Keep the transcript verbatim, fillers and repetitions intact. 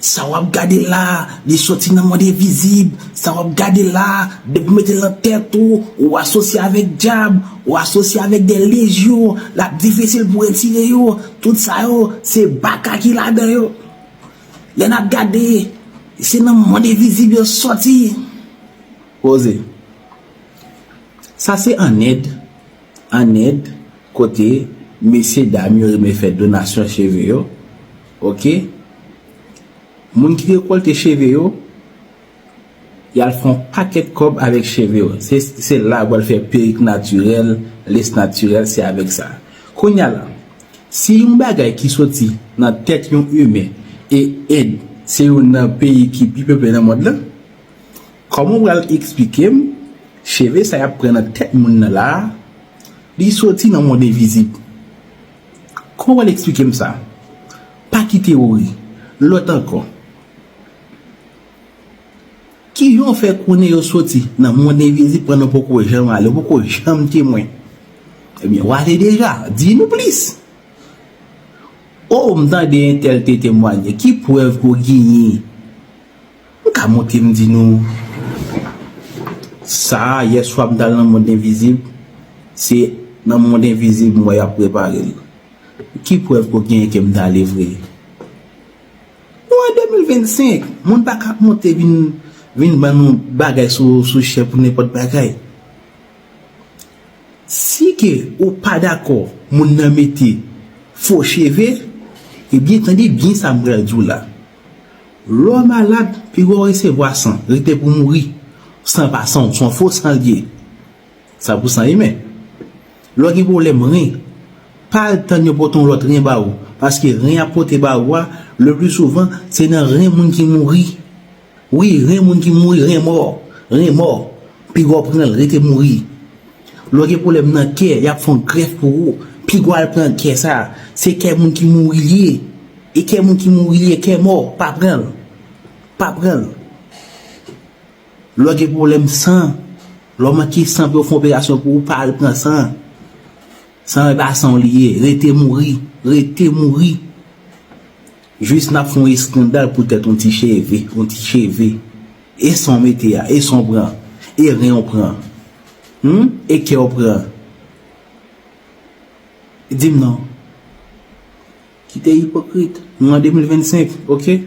Sa w ap gade la, li soti nan mond envizib. Sa w ap gade la, depi w mete l nan tèt ou, ou asosye avèk dyab, ou asosye avèk de lejyon, l ap difisil pou retire yo. Tout sa yo, se baka ki ladan yo. Lè n ap gade, se nan mond envizib yo soti. Poze. Sa se an End. An End, kote mesye dam yo renmen fè donasyon cheve yo. Oke? Moun ki rekòlte cheve yo, y al fè yon pakèt kòb avèk cheve yo. Se, se la yo pral fè perik natirèl, lace natirèl, se avèk sa. Kounye a la, si yon bagay ki soti nan tèt yon imen e End se youn nan peyi ki pi peple nan mond lan, kòman w pral eksplike m cheve sa y ap pran nan tèt moun nan la a, li soti nan mond envizib? Kòman w pral eksplike m sa? Pa kite w ri. Lòt ankò. Kijan w fè konnen yo soti nan mond envizib pandan w poko janm ale, w poko janm temwen? Ebyen, w ale deja, di nou plis. O, m tande entèl te temwaye. Ki prèv ke w genyen? M ka monte m di nou, sa a, yèswa m t al nan mond envizib, se nan mond envizib m wè y ap prepare l. Ki prèv ke w genyen ke m t ale vre? Nou an de mil vennsenk, moun pa ka ap monte vin, vin ban nou bagay sou, sou chè pou nenpòt bagay. Si ke ou pa dakò moun nan mete fo cheve, ebyen tande byen sa m pral di w la. Lè w malad, piga w resevwa san, rete pou mouri. San pa san, se yon fo san l ye. Sa pou san imen. Lè w gen pwoblèm ren, pa al tann yo pote yon lòt ren ba ou, paske ren y ap pote ba ou a, le pli souvan, se nan ren moun ki mouri. Wi, ren moun ki mouri, ren mò, ren mò. Piga w pran l, rete mouri. Lè w gen pwoblèm nan kè, y ap fè yon grèf pou ou. Piga w al pran kè sa a. Se kè moun ki mouri l ye. E kè moun ki mouri l ye, kè mò. Pa pran l. Pa pran l. Lè w gen pwoblèm san, lè w manke san pou yo fè yon operasyon pou ou, pa al pran san. San e pa san w li ye. Rete mouri. Rete mouri. Jis n ap fè yon eskandal poutèt yon ti cheve, yon ti cheve. E san w mete a, e san w pran, e ren w pran. Hmm? E kè w pran. Di m non. Kite ipokrit. Nou an de mil vennsenk, oke?